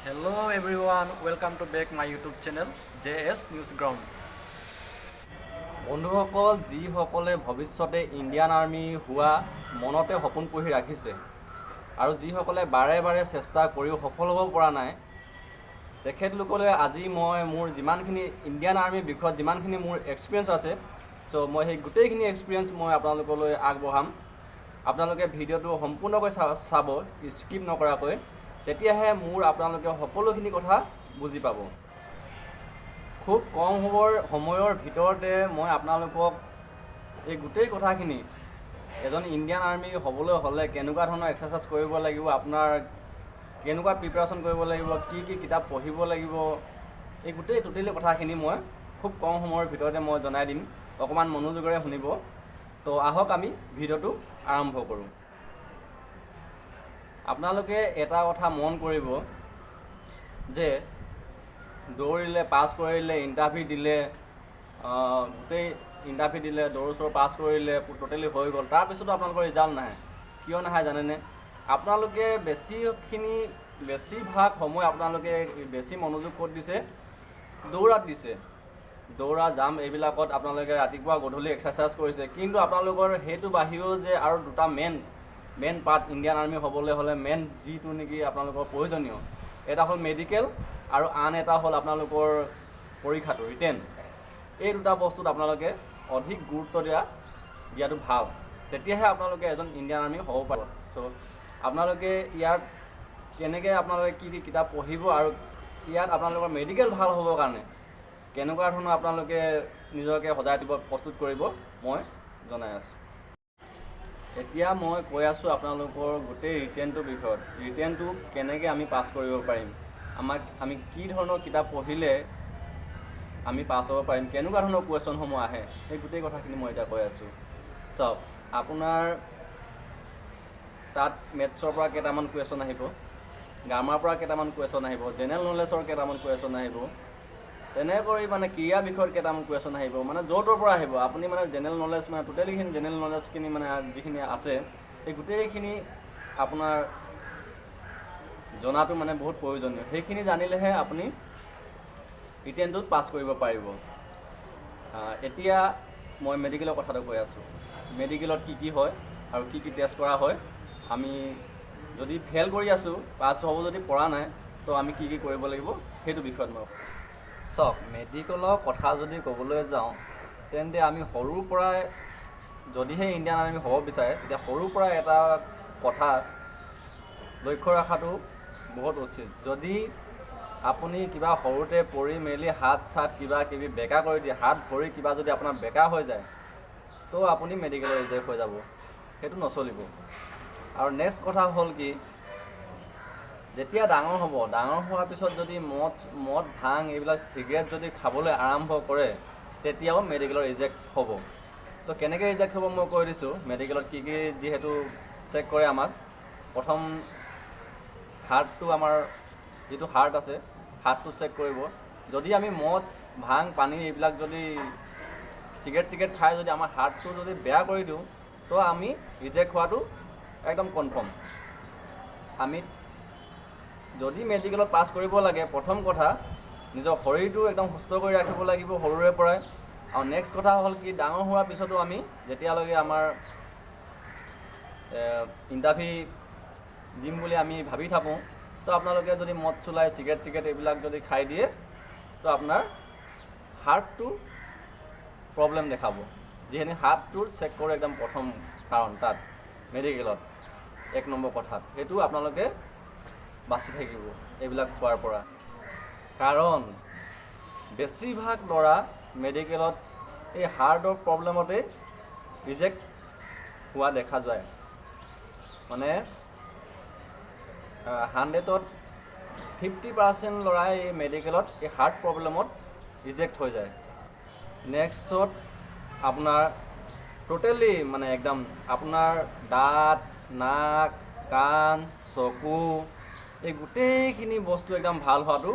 Hello everyone, welcome to back my YouTube channel JS News Ground. বন্ধুসকল, যিসকলে ভৱিষ্যতে Indian army হোৱা মনতে সপোন পুহি ৰাখিছে আৰু যিসকলে বাৰে বাৰে চেষ্টা কৰিও সফল হ'ব পৰা নাই, তেখেতলোকলৈ আজি মই মোৰ যিমানখিনি ইণ্ডিয়ান আৰ্মিৰ বিষয়ত যিমানখিনি মোৰ এক্সপিৰিয়েঞ্চ আছে, চ' মই সেই গোটেইখিনি এক্সপিৰিয়েঞ্চ মই আপোনালোকলৈ আগবঢ়াম। আপোনালোকে ভিডিঅ'টো সম্পূৰ্ণকৈ চাব, স্কিপ নকৰাকৈ। তেতিয়াহে মোৰ আপোনালোকে সকলোখিনি কথা বুজি পাব। খুব কম সময়ৰ ভিতৰতে মই আপোনালোকক এই গোটেই কথাখিনি, এজন ইণ্ডিয়ান আৰ্মি হ'বলৈ হ'লে কেনেকুৱা ধৰণৰ এক্সাৰচাইজ কৰিব লাগিব, আপোনাৰ কেনেকুৱা প্ৰিপেৰেশ্যন কৰিব লাগিব, কি কি কিতাপ পঢ়িব লাগিব, এই গোটেই টোটেলি কথাখিনি মই খুব কম সময়ৰ ভিতৰতে মই জনাই দিম। অকণমান মনোযোগেৰে শুনিব। তো আহক, আমি ভিডিঅ'টো আৰম্ভ কৰোঁ। আপোনালোকে এটা কথা মন কৰিব যে দৌৰিলে, পাছ কৰিলে, ইণ্টাৰভিউ দিলে, গোটেই ইণ্টাৰভিউ দিলে, দৌৰ চৌৰ পাছ কৰিলে, টোটেলি হৈ গ'ল, তাৰপিছতো আপোনালোকৰ ৰিজাল্ট নাহে। কিয় নাহে জানেনে? আপোনালোকে বেছিভাগ সময় আপোনালোকে বেছি মনোযোগ ক'ত দিছে? দৌৰাত দিছে। দৌৰা, জাম্প এইবিলাকত আপোনালোকে ৰাতিপুৱা গধূলি এক্সাৰচাইজ কৰিছে। কিন্তু আপোনালোকৰ সেইটো বাহিৰেও যে আৰু দুটা মেইন পাৰ্ট, ইণ্ডিয়ান আৰ্মি হ'বলৈ হ'লে মেইন যিটো নেকি আপোনালোকৰ প্ৰয়োজনীয়, এটা হ'ল মেডিকেল আৰু আন এটা হ'ল আপোনালোকৰ পৰীক্ষাটো, ৰিটেন। এই দুটা বস্তুত আপোনালোকে অধিক গুৰুত্ব দিয়াটো ভাল। তেতিয়াহে আপোনালোকে এজন ইণ্ডিয়ান আৰ্মি হ'ব পাৰিব। চ' আপোনালোকে ইয়াত কেনেকৈ, আপোনালোকে কি কি কিতাপ পঢ়িব আৰু ইয়াত আপোনালোকৰ মেডিকেল ভাল হ'বৰ কাৰণে কেনেকুৱা ধৰণৰ আপোনালোকে নিজকে সজাই দিব, প্ৰস্তুত কৰিব, মই জনাই আছোঁ। এতিয়া মই কৈ আছোঁ আপোনালোকৰ গোটেই ৰিটেনটোৰ বিষয়ত। ৰিটেনটো কেনেকৈ আমি পাছ কৰিব পাৰিম, আমি কি ধৰণৰ কিতাপ পঢ়িলে আমি পাছ হ'ব পাৰিম, কেনেকুৱা ধৰণৰ কুৱেশ্যনসমূহ আহে, সেই গোটেই কথাখিনি মই এতিয়া কৈ আছোঁ। চাওক, আপোনাৰ তাত মেথছৰ পৰা কেইটামান কুৱেশ্যন আহিব, গ্ৰামাৰ পৰা কেইটামান কুৱেশ্যন আহিব, জেনেৰেল নলেজৰ কেইটামান কুৱেশ্যন আহিব, তেনে কৰি মানে ক্ৰীড়া বিষয়ত কেইটামান কুৱেশ্যন আহিব, মানে য'ৰ ত'ৰ পৰা আহিব। আপুনি মানে জেনেৰেল নলেজ, মানে টোটেলিখিনি জেনেৰেল নলেজখিনি, মানে যিখিনি আছে, সেই গোটেইখিনি আপোনাৰ জনাটো মানে বহুত প্ৰয়োজনীয়। সেইখিনি জানিলেহে আপুনি ৰিটেনটোত পাছ কৰিব পাৰিব। এতিয়া মই মেডিকেলৰ কথাটো কৈ আছোঁ। মেডিকেলত কি কি হয় আৰু কি কি টেষ্ট কৰা হয়, আমি যদি ফেইল কৰি আছোঁ, পাছ হ'ব যদি পৰা নাই, তো আমি কি কি কৰিব লাগিব, সেইটো বিষয়ত মই। চাওক, মেডিকেলৰ কথা যদি ক'বলৈ যাওঁ, তেন্তে আমি সৰুৰ পৰাই, যদিহে ইণ্ডিয়ান আৰ্মি হ'ব বিচাৰে, তেতিয়া সৰুৰ পৰাই এটা কথা লক্ষ্য ৰখাটো বহুত উচিত। যদি আপুনি কিবা সৰুতে পৰি মেলি হাত চাত কিবা কিবি বেকা কৰি দিয়ে, হাত ভৰি কিবা যদি আপোনাৰ বেকা হৈ যায়, তো আপুনি মেডিকেলত ৰিজেক্ট হৈ যাব। সেইটো নচলিব। আৰু নেক্সট কথা হ'ল কি, যেতিয়া ডাঙৰ হ'ব, ডাঙৰ হোৱাৰ পিছত যদি মদ, ভাং এইবিলাক, চিগাৰেট যদি খাবলৈ আৰম্ভ কৰে, তেতিয়াও মেডিকেলত ৰিজেক্ট হ'ব। তো কেনেকৈ ৰিজেক্ট হ'ব মই কৈ দিছোঁ। মেডিকেলত কি কি যিহেতু চেক কৰে আমাক, প্ৰথম হাৰ্টটো, আমাৰ যিটো হাৰ্ট আছে, হাৰ্টটো চেক কৰিব। যদি আমি মদ, ভাং, পানী এইবিলাক যদি চিগাৰেট টিকেট খাই যদি আমাৰ হাৰ্টটো যদি বেয়া কৰি দিওঁ, তো আমি ৰিজেক্ট হোৱাটো একদম কনফাৰ্ম। আমি যদি মেডিকেলত পাছ কৰিব লাগে, প্ৰথম কথা নিজৰ শৰীৰটো একদম সুস্থ কৰি ৰাখিব লাগিব সৰুৰে পৰাই। আৰু নেক্সট কথা হ'ল কি, ডাঙৰ হোৱাৰ পিছতো আমি যেতিয়ালৈকে আমাৰ ইণ্টাৰভিউ দিম বুলি আমি ভাবি থাকোঁ, তো আপোনালোকে যদি মদ চুলাই, চিগাৰেট টিগাৰেট এইবিলাক যদি খাই দিয়ে, তো আপোনাৰ হাৰ্টটো প্ৰব্লেম দেখাব। যিহেতু হাৰ্টটোৰ চেক কৰে একদম প্ৰথম কাৰণ তাত মেডিকেলত এক নম্বৰ কথাত সেইটো আপোনালোকে বাচি থাকিব এইবিলাক খোৱাৰ পৰা। কাৰণ বেছিভাগ ল'ৰা মেডিকেলত এই হাৰ্টৰ প্ৰব্লেমতেই ৰিজেক্ট হোৱা দেখা যায়। মানে 100ত 50% ল'ৰাই এই মেডিকেলত এই হাৰ্ট প্ৰব্লেমত ৰিজেক্ট হৈ যায়। নেক্সটত আপোনাৰ টোটেলি মানে একদম আপোনাৰ দাঁত, নাক, কাণ, চকু এই গোটেইখিনি বস্তু একদম ভাল হোৱাটো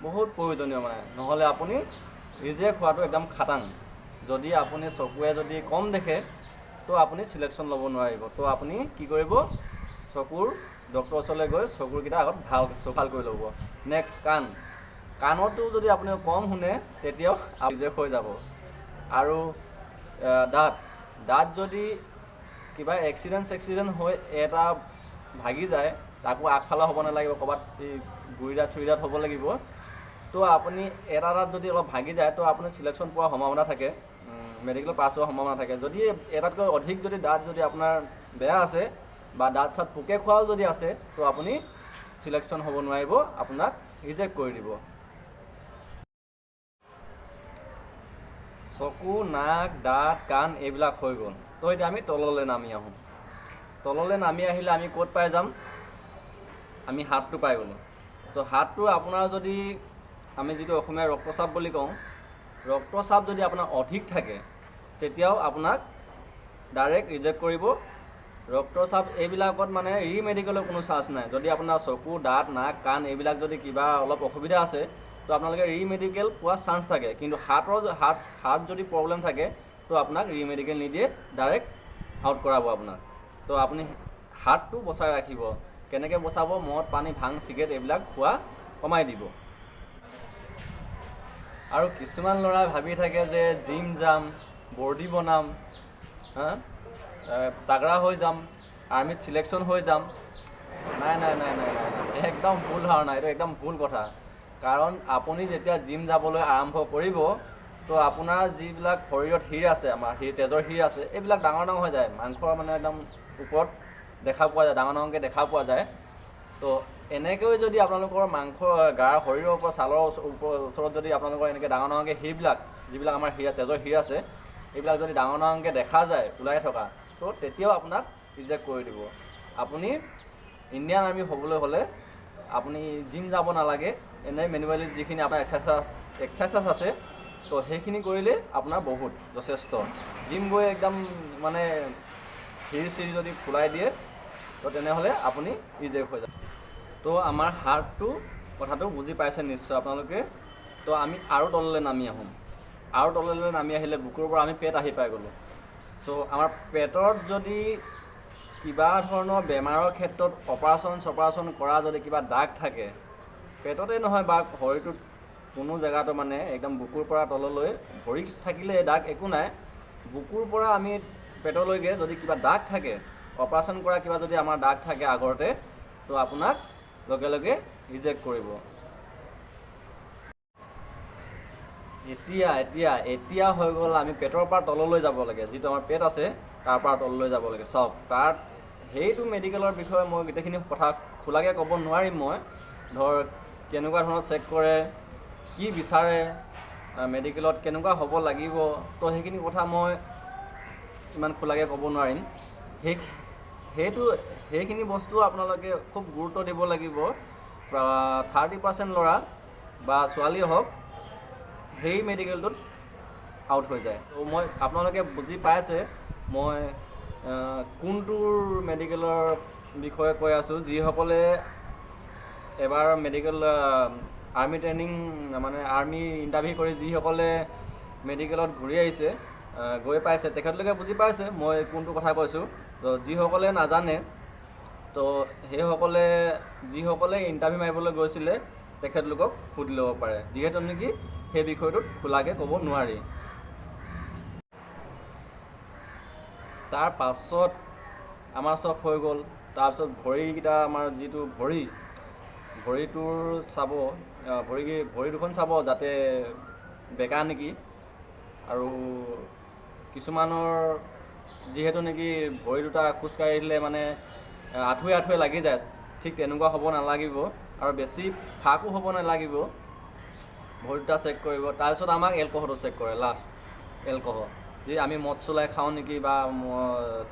বহুত প্ৰয়োজনীয়। মানে নহ'লে আপুনি ৰিজেক্ট হোৱাটো একদম খাটাং। যদি আপুনি চকুৱে যদি কম দেখে, তো আপুনি চিলেকশ্যন ল'ব নোৱাৰিব। তো আপুনি কি কৰিব? চকুৰ ডক্টৰৰ ওচৰলৈ গৈ চকুৰকেইটা আগত ভাল ভাল কৰি ল'ব। নেক্সট কাণ। কাণতো যদি আপুনি কম শুনে, তেতিয়াও ৰিজেক্ট হৈ যাব। আৰু দাঁত। দাঁত যদি কিবা এক্সিডেণ্ট চেক্সিডেণ্ট হৈ এটা ভাগি যায়, তাকো আগফালে হ'ব নালাগিব, ক'ৰবাত এই গুৰি দাঁত চুৰি দাঁত হ'ব লাগিব। তো আপুনি এটা দাঁত যদি অলপ ভাগি যায়, তো আপুনি চিলেকশ্যন পোৱাৰ সম্ভাৱনা থাকে, মেডিকেলত পাছ হোৱাৰ সম্ভাৱনা থাকে। যদি এটাতকৈ অধিক যদি দাঁত যদি আপোনাৰ বেয়া আছে বা দাঁত চাত পোকে খোৱাও যদি আছে, তো আপুনি চিলেকশ্যন হ'ব নোৱাৰিব, আপোনাক ৰিজেক্ট কৰি দিব। চকু, নাক, দাঁত, কাণ এইবিলাক হৈ গ'ল। তো এতিয়া আমি তললৈ নামি আহোঁ। তললৈ নামি আহিলে আমি ক'ত পাই যাম? আমি হাতটো পাই গ'লোঁ। তো হাতটো আপোনাৰ যদি আমি যিটো অসমীয়া ৰক্তচাপ বুলি কওঁ, ৰক্তচাপ যদি আপোনাৰ অধিক থাকে, তেতিয়াও আপোনাক ডাইৰেক্ট ৰিজেক্ট কৰিব। ৰক্তচাপ এইবিলাকত মানে ৰিমেডিকেলৰ কোনো চান্স নাই। যদি আপোনাৰ চকু, দাঁত, নাক, কাণ এইবিলাক যদি কিবা অলপ অসুবিধা আছে, তো আপোনালোকে ৰিমেডিকেল পোৱাৰ চান্স থাকে। কিন্তু হাৰ্টৰ হাৰ্ট হাৰ্ট যদি প্ৰব্লেম থাকে, তো আপোনাক ৰিমেডিকেল নিদিয়ে, ডাইৰেক্ট আউট কৰাব আপোনাক। তো আপুনি হাৰ্টটো বচাই ৰাখিব। কেনেকৈ বচাব? মদ, পানী, ভাং, চিগাৰেট এইবিলাক খোৱা কমাই দিব। আৰু কিছুমান ল'ৰাই ভাবি থাকে যে জিম যাম, বডি বনাম, হা, তাগৰা হৈ যাম, আৰ্মিত চিলেকশ্যন হৈ যাম। নাই নাই নাই নাই নাই, একদম ভুল ধাৰণা এইটো, একদম ভুল কথা। কাৰণ আপুনি যেতিয়া জিম যাবলৈ আৰম্ভ কৰিব, তো আপোনাৰ যিবিলাক শৰীৰত শিৰ আছে, আমাৰ শিৰ, তেজৰ শিৰ আছে, এইবিলাক ডাঙৰ ডাঙৰ হৈ যায়। মাংসৰ মানে একদম ওপৰত দেখা পোৱা যায়, ডাঙৰ ডাঙৰকৈ দেখা পোৱা যায়। তো এনেকৈ যদি আপোনালোকৰ মাংস গাৰ শৰীৰৰ ওপৰত, ছালৰ ওচৰত যদি আপোনালোকৰ এনেকৈ ডাঙৰ ডাঙৰকৈ শিৰবিলাক, যিবিলাক আমাৰ শিৰ, তেজৰ শিৰ আছে, এইবিলাক যদি ডাঙৰ ডাঙৰকৈ দেখা যায় ওলাই থকা, তো তেতিয়াও আপোনাক ৰিজেক্ট কৰি দিব। আপুনি ইণ্ডিয়ান আৰ্মি হ'বলৈ হ'লে আপুনি জিম যাব নালাগে। এনেই মেনুৱেলি যিখিনি আপোনাৰ এক্সাৰচাইজ আছে, তো সেইখিনি কৰিলেই আপোনাৰ বহুত যথেষ্ট। জিম গৈ একদম মানে শিৰ চিৰ যদি ফুলাই দিয়ে, তো তেনেহ'লে আপুনি ৰিজেক্ট হৈ যাব। তো আমাৰ হাৰ্টটো কথাটো বুজি পাইছে নিশ্চয় আপোনালোকে। তো আমি আৰু তললৈ নামি আহোঁ। আৰু তললৈ নামি আহিলে বুকুৰ পৰা আমি পেট আহি পাই গ'লোঁ। চ' আমাৰ পেটত যদি কিবা ধৰণৰ বেমাৰৰ ক্ষেত্ৰত অপাৰেশ্যন চপাৰেশ্যন কৰা যদি কিবা দাগ থাকে, পেটতে নহয় বা শৰীৰটোত কোনো জেগাতো, মানে একদম বুকুৰ পৰা তললৈ, ভৰিত থাকিলে দাগ একো নাই, বুকুৰ পৰা আমি পেটলৈকে যদি কিবা দাগ থাকে, অপাৰেশ্যন কৰা কিবা যদি আমাৰ দাগ থাকে আগতে, তো আপোনাক লগে লগে ৰিজেক্ট কৰিব। এতিয়া এতিয়া এতিয়া হৈ গ'ল, আমি পেটৰ পৰা তললৈ যাব লাগে। যিটো আমাৰ পেট আছে, তাৰ পৰা তললৈ যাব লাগে। চাওক, তাত সেইটো মেডিকেলৰ বিষয়ে মই গোটেইখিনি কথা খোলাকৈ ক'ব নোৱাৰিম। মই ধৰ কেনেকুৱা ধৰণৰ চেক কৰে, কি বিচাৰে, মেডিকেলত কেনেকুৱা হ'ব লাগিব, তো সেইখিনি কথা মই ইমান খোলাকৈ ক'ব নোৱাৰিম। সেইখিনি বস্তু আপোনালোকে খুব গুৰুত্ব দিব লাগিব। 30% ল'ৰা বা ছোৱালীয়ে হওক সেই মেডিকেলটোত আউট হৈ যায়। ত' মই আপোনালোকে বুজি পাইছে মই কোনটোৰ মেডিকেলৰ বিষয়ে কৈ আছোঁ। যিসকলে এবাৰ মেডিকেল আৰ্মি ট্ৰেইনিং, মানে আৰ্মি ইণ্টাৰভিউ কৰি যিসকলে মেডিকেলত ঘূৰি আহিছে, গৈ পাইছে, তেখেতলোকে বুজি পাইছে মই কোনটো কথা কৈছোঁ। তো যিসকলে নাজানে, তো সেইসকলে যিসকলে ইণ্টাৰভিউ মাৰিবলৈ গৈছিলে, তেখেতলোকক সুধি ল'ব পাৰে, যিহেতু নেকি সেই বিষয়টোত খোলাকৈ ক'ব নোৱাৰি। তাৰ পাছত আমাৰ চব হৈ গ'ল। তাৰপিছত ভৰিকেইটা, আমাৰ যিটো ভৰি, ভৰিটোৰ চাব, ভৰি দুখন চাব যাতে বেকা নেকি। আৰু কিছুমানৰ যিহেতু নেকি ভৰি দুটা খোজকাঢ়ি দিলে মানে আঁঠুৱে আঁঠুৱে লাগি যায়, ঠিক তেনেকুৱা হ'ব নালাগিব আৰু বেছি ফাঁকো হ'ব নালাগিব। ভৰি দুটা চেক কৰিব। তাৰপিছত আমাক এলকহলটো চেক কৰে, লাষ্ট এলকহল, যি আমি মদ চলাই খাওঁ নেকি বা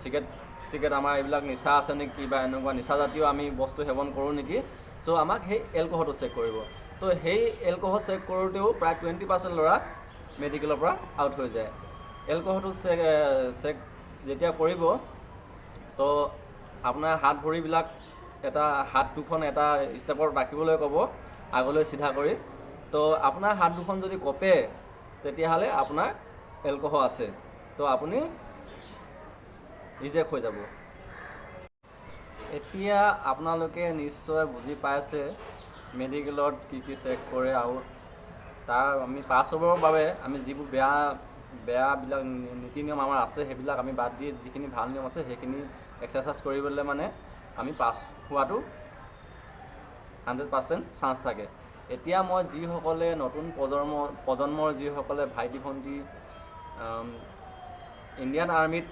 চিগাৰেট টিকেট আমাৰ এইবিলাক নিচা আছে নেকি বা এনেকুৱা নিচাজাতীয় আমি বস্তু সেৱন কৰোঁ নেকি। চ' আমাক সেই এলকহলটো চেক কৰিব। তো সেই এলকহল চেক কৰোঁতেও প্ৰায় 20% ল'ৰা মেডিকেলৰ পৰা আউট হৈ যায়। এলকহলটো চেক যেতিয়া কৰিব, তো আপোনাৰ হাত ভৰিবিলাক এটা হাত দুখন এটা ষ্টেপত ৰাখিবলৈ ক'ব, আগলৈ চিধা কৰি। তো আপোনাৰ হাত দুখন যদি কঁপে, তেতিয়াহ'লে আপোনাৰ এলকহল আছে, তো আপুনি ৰিজেক্ট হৈ যাব। এতিয়া আপোনালোকে নিশ্চয় বুজি পাইছে মেডিকেলত কি কি চেক কৰে আৰু তাৰ আমি পাছ হ'বৰ বাবে আমি যিবোৰ বেয়া বেয়াবিলাক নীতি নিয়ম আমাৰ আছে, সেইবিলাক আমি বাদ দি যিখিনি ভাল নিয়ম আছে সেইখিনি এক্সাৰচাইজ কৰিবলৈ মানে আমি পাছ হোৱাটো 100% চান্স থাকে। এতিয়া মই যিসকলে নতুন প্ৰজন্মৰ যিসকলে ভাইটি ভণ্টি ইণ্ডিয়ান আৰ্মিত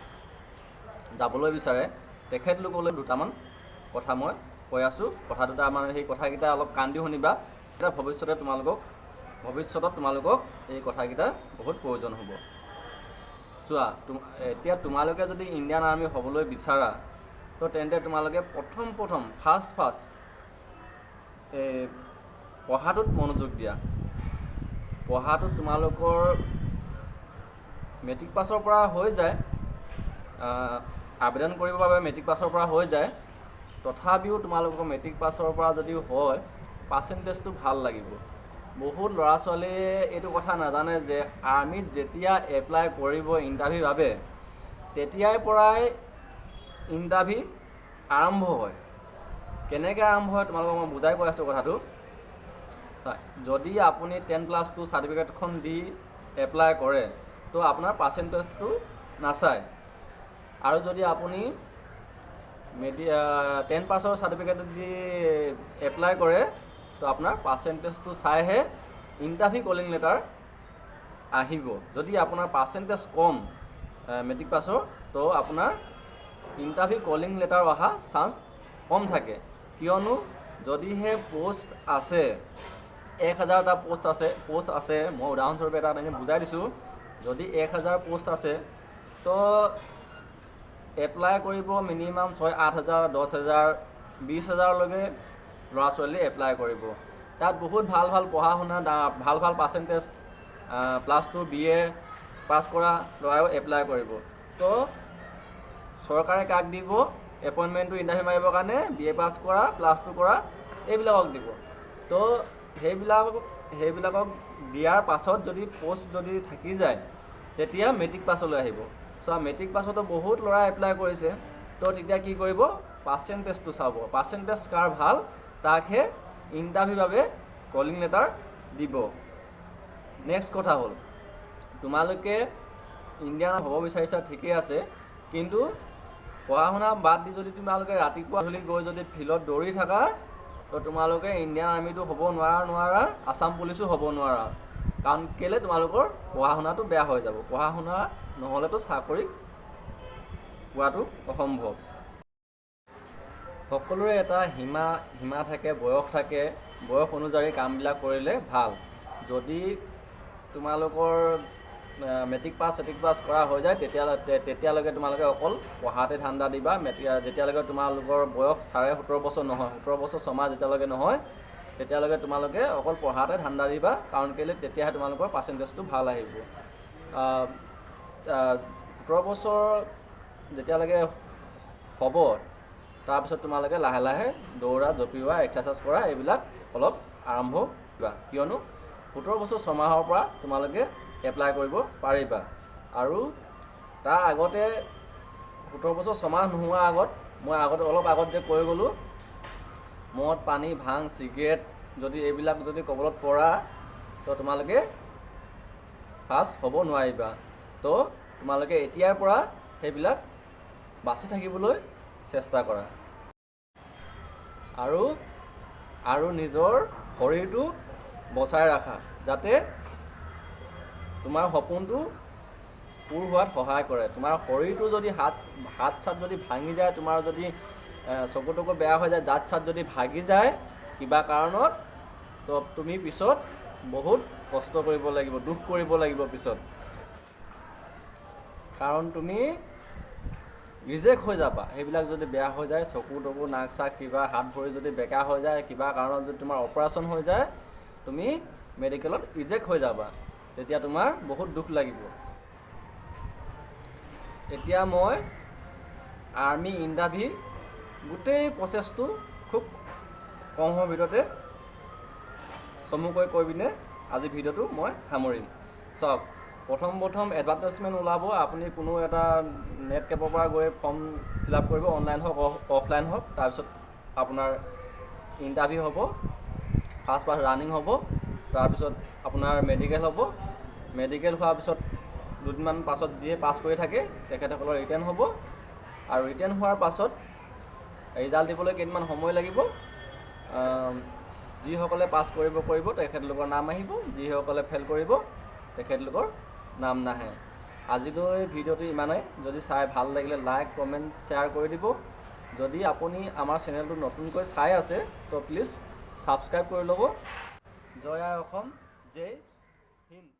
যাবলৈ বিচাৰে, তেখেতলোকলৈ দুটামান কথা মই কৈ আছোঁ। কথা দুটা মানে সেই কথাকেইটা অলপ কাণ দি শুনিবা। এতিয়া ভৱিষ্যতত তোমালোকক এই কথাকেইটা বহুত প্ৰয়োজন হ'ব। চোৱা, এতিয়া তোমালোকে যদি ইণ্ডিয়ান আৰ্মি হ'বলৈ বিচাৰা, তো তেন্তে তোমালোকে প্ৰথম প্ৰথম ফাৰ্ষ্ট ফাৰ্ষ্ট এই পঢ়াটোত মনোযোগ দিয়া। পঢ়াটোত তোমালোকৰ মেট্ৰিক পাছৰ পৰা হৈ যায়, আবেদন কৰিবৰ বাবে মেট্ৰিক পাছৰ পৰা হৈ যায়। তথাপিও তোমালোকৰ মেট্ৰিক পাছৰ পৰা যদিও হয়, পাৰ্চেণ্টেজটো ভাল লাগিব। বহুত ল'ৰা ছোৱালীয়ে এইটো কথা নাজানে যে আৰ্মিত যেতিয়া এপ্লাই কৰিব ইণ্টাৰভিউৰ বাবে, তেতিয়াৰ পৰাই ইণ্টাৰভিউ আৰম্ভ হয়। কেনেকৈ আৰম্ভ হয় তোমালোকক মই বুজাই কৈ আছোঁ কথাটো। চোৱা, যদি আপুনি 10+2 চাৰ্টিফিকেটখন দি এপ্লাই কৰে, তো আপোনাৰ পাৰ্চেণ্টেজটো নাচায়। আৰু যদি আপুনি 10 পাছৰ চাৰ্টিফিকেট দি এপ্লাই কৰে, তো আপোনাৰ পাৰ্চেণ্টেজটো চাইহে ইণ্টাৰভিউ কলিং লেটাৰ আহিব। যদি আপোনাৰ পাৰ্চেণ্টেজ কম মেট্ৰিক পাছৰ, তো আপোনাৰ ইণ্টাৰভিউ কলিং লেটাৰ অহা চান্স কম থাকে। কিয়নো যদিহে প'ষ্ট আছে, 1000টা প'ষ্ট আছে, মই উদাহৰণস্বৰূপে এটা এনেই বুজাই দিছোঁ। যদি 1000 প'ষ্ট আছে, তো এপ্লাই কৰিব মিনিমাম 6, 8 হাজাৰ, 10 হাজাৰ, 20 হাজাৰলৈকে ল'ৰা ছোৱালীয়ে এপ্লাই কৰিব। তাত বহুত ভাল ভাল পঢ়া শুনা, ভাল ভাল পাৰ্চেণ্টেজ, +2, বি এ পাছ কৰা ল'ৰায়ো এপ্লাই কৰিব। তো চৰকাৰে কাক দিব এপইণ্টমেণ্টটো ইণ্টাৰভিউ মাৰিবৰ কাৰণে? বি এ পাছ কৰা, +2 কৰা এইবিলাকক দিব। তো সেইবিলাকক দিয়াৰ পাছত যদি প'ষ্ট যদি থাকি যায়, তেতিয়া মেট্ৰিক পাছলৈ আহিব। চোৱা, মেট্ৰিক পাছতো বহুত ল'ৰাই এপ্লাই কৰিছে। তো তেতিয়া কি কৰিব? পাৰ্চেণ্টেজটো চাব। পাৰ্চেণ্টেজ কাৰ ভাল, তাকহে ইণ্টাৰভিউৰ বাবে কলিং লেটাৰ দিব। নেক্সট কথা হ'ল, তোমালোকে ইণ্ডিয়ান হ'ব বিচাৰিছা, ঠিকেই আছে, কিন্তু পঢ়া শুনা বাদ দি যদি তোমালোকে ৰাতিপুৱা গধূলি গৈ যদি ফিল্ডত দৌৰি থাকা, তো তোমালোকে ইণ্ডিয়ান আৰ্মিটো হ'ব নোৱাৰা, আছাম পুলিচো হ'ব নোৱাৰা। কাৰণ কেলৈ? তোমালোকৰ পঢ়া শুনাটো বেয়া হৈ যাব। পঢ়া শুনা নহ'লেতো চাকৰি পোৱাটো অসম্ভৱ। সকলোৰে এটা সীমা সীমা থাকে, বয়স থাকে। বয়স অনুযায়ী কামবিলাক কৰিলে ভাল। যদি তোমালোকৰ মেট্ৰিক পাছ চেট্ৰিক পাছ কৰা হৈ যায়, তেতিয়ালৈকে তোমালোকে অকল পঢ়াতে ধান্দা দিবা। মেট্ৰিক যেতিয়ালৈকে তোমালোকৰ বয়স 17.5 বছৰ নহয়, 17 বছৰ 6 মাহ যেতিয়ালৈকে নহয়, তেতিয়ালৈকে তোমালোকে অকল পঢ়াতে ধান্দা দিবা। কাৰণ কেলৈ? তেতিয়াহে তোমালোকৰ পাৰ্চেণ্টেজটো ভাল আহিব। 17 বছৰ যেতিয়ালৈকে হ'ব, তাৰপিছত তোমালোকে লাহে লাহে দৌৰা, জঁপিওৱা, এক্সাৰচাইজ কৰা এইবিলাক অলপ আৰম্ভ কৰিবা। কিয়নো 17 বছৰ 6 মাহৰ পৰা তোমালোকে এপ্লাই কৰিব পাৰিবা। আৰু তাৰ আগতে 17 বছৰ 6 মাহ নোহোৱাৰ আগত মই আগতে অলপ আগত যে কৈ গ'লোঁ, মদ, পানী, ভাং, চিগাৰেট যদি এইবিলাক যদি কবলত পৰা, তো তোমালোকে পাছ হ'ব নোৱাৰিবা। তো তোমালোকে এতিয়াৰ পৰা সেইবিলাক বাচি থাকিবলৈ চেষ্টা কৰা আৰু আৰু নিজৰ শৰীৰটো বচাই ৰাখা, যাতে তোমাৰ সপোনটো পূৰ হোৱাত সহায় কৰে। তোমাৰ শৰীৰটো যদি হাত হাত চাত যদি ভাঙি যায়, তোমাৰ যদি চকু তকু বেয়া হৈ যায়, দাঁত চাত যদি ভাগি যায় কিবা কাৰণত, তো তুমি পিছত বহুত কষ্ট কৰিব লাগিব, দুখ কৰিব লাগিব পিছত। কাৰণ তুমি ৰিজেক্ট হৈ যাবা। সেইবিলাক যদি বেয়া হৈ যায়, চকু তকু, নাক চাক, কিবা হাত ভৰি যদি বেকা হৈ যায়, কিবা কাৰণত যদি তোমাৰ অপাৰেশ্যন হৈ যায়, তুমি মেডিকেলত ৰিজেক্ট হৈ যাবা। তেতিয়া তোমাৰ বহুত দুখ লাগিব। এতিয়া মই আৰ্মি ইণ্টাৰভিউ গোটেই প্ৰচেছটো খুব কম সময়ৰ ভিতৰতে চমুকৈ কৈ পিনে আজি ভিডিঅ'টো মই সামৰিম। চাওক, প্ৰথম প্ৰথম এডভাৰটাইজমেণ্ট ওলাব, আপুনি কোনো এটা নেট কেফৰ পৰা গৈ ফৰ্ম ফিল আপ কৰিব, অনলাইন হওক, অফলাইন হওক। তাৰপিছত আপোনাৰ ইণ্টাৰভিউ হ'ব, ফাৰ্ষ্ট ফাৰ্ষ্ট ৰানিং হ'ব, তাৰপিছত আপোনাৰ মেডিকেল হ'ব। মেডিকেল হোৱাৰ পিছত দুদিনমান পাছত যিয়ে পাছ কৰি থাকে, তেখেতসকলৰ ৰিটেন হ'ব আৰু ৰিটেন হোৱাৰ পাছত ৰিজাল্ট দিবলৈ কেইদিনমান সময় লাগিব। যিসকলে পাছ কৰিব কৰিব তেখেতলোকৰ নাম আহিব, যিসকলে ফেইল কৰিব তেখেতলোকৰ নাম নাহে। আজিলৈ ভিডিঅ'টো ইমানেই। যদি চাই ভাল লাগিলে লাইক, কমেণ্ট, শ্বেয়াৰ কৰি দিব। যদি আপুনি আমাৰ চেনেলটো নতুনকৈ চাই আছে, তো প্লিজ ছাবস্ক্ৰাইব কৰি ল'ব। জয় আই অসম, জয় হিন্দ।